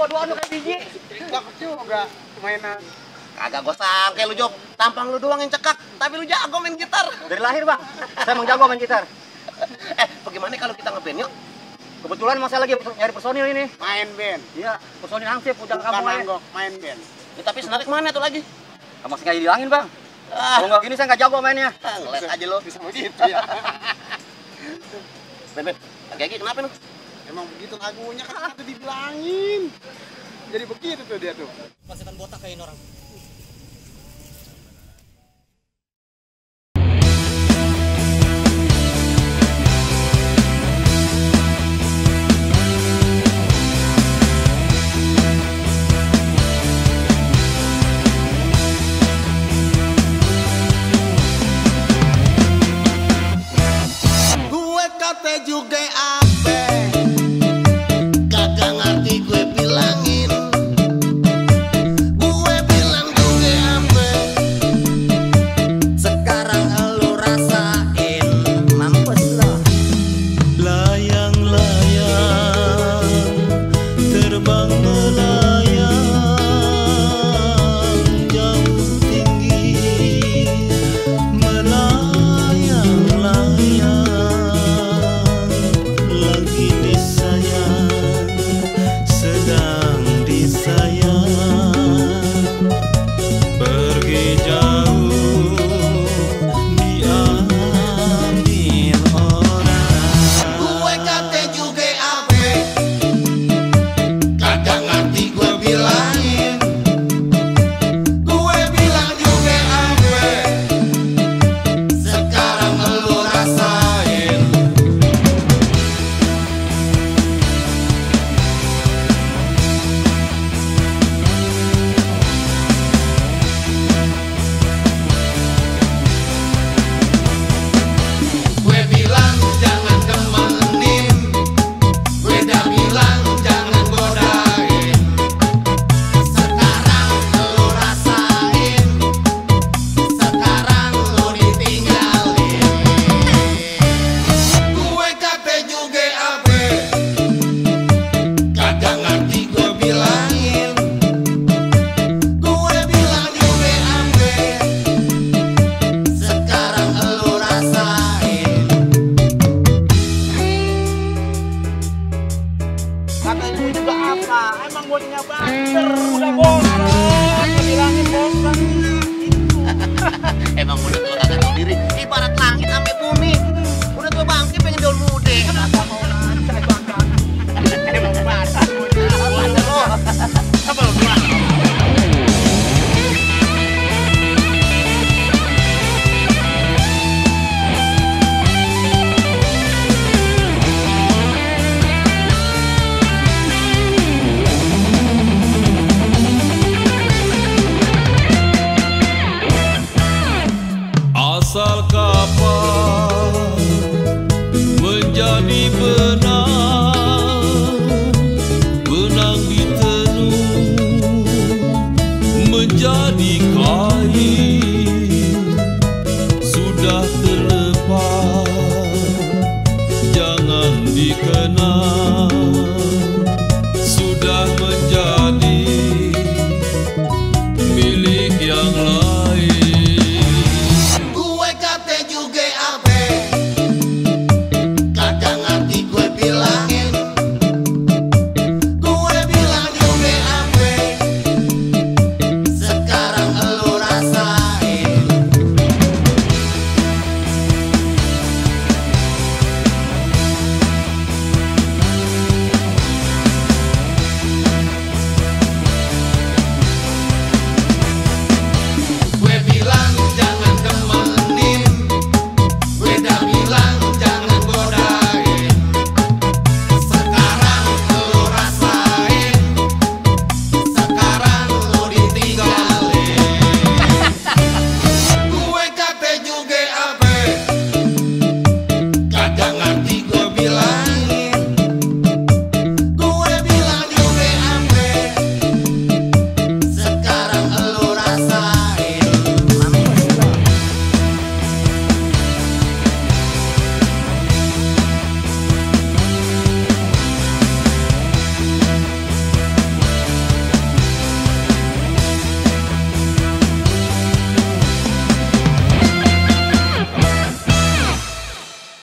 dua-duaan kayak biji. Cakep juga mainan. Kagak gua sangka lu, Jok. Tampang lu doang yang cekak, tapi lu jago main gitar. Dari lahir, Bang. Saya emang jago main gitar. Bagaimana kalau kita ngeband yuk? Kebetulan saya lagi nyari personil ini. Main band. Iya, personil hansip ujang Bukan kampung aja. anggok, main band. Ya, tapi senarik mana tuh lagi? Masih nggak dihilangin, Bang. Kalau nggak gini saya nggak jago mainnya. Ngeles aja lu. Bisa begitu ya. Ben, lagi kenapa lu? Emang begitu lagunya kan tuh dibilangin. Jadi begitu tuh dia tuh. Pasukan botak kayak ini orang. Gue kata juga apa? Kagak ngerti gue bilangin. Gue bilang juga apa? Sekarang elu rasain. Mampus lo. Layang-layang terbang melayang jauh tinggi, melayang-layang lagi disayang, sedang disayang, pergi jauh diambil orang. Gue kata juga apa? Kagak ngerti gue bilangin. Gue bilang juga apa? Sekarang lu rasain. Gue bilang jangan temenin, gue udah bilang jangan godain. Sekarang lu rasain, sekarang lu ditinggalin. Gue kata juga apa? Kagak ngerti gue bilangin. Gue bilang juga apa? Sekarang lu rasain. Kata ibu juga apa? Emang bodinya banter. Udah bosan. Bilangin bosan. Emang mulut lu kagak tahu diri. Ibarat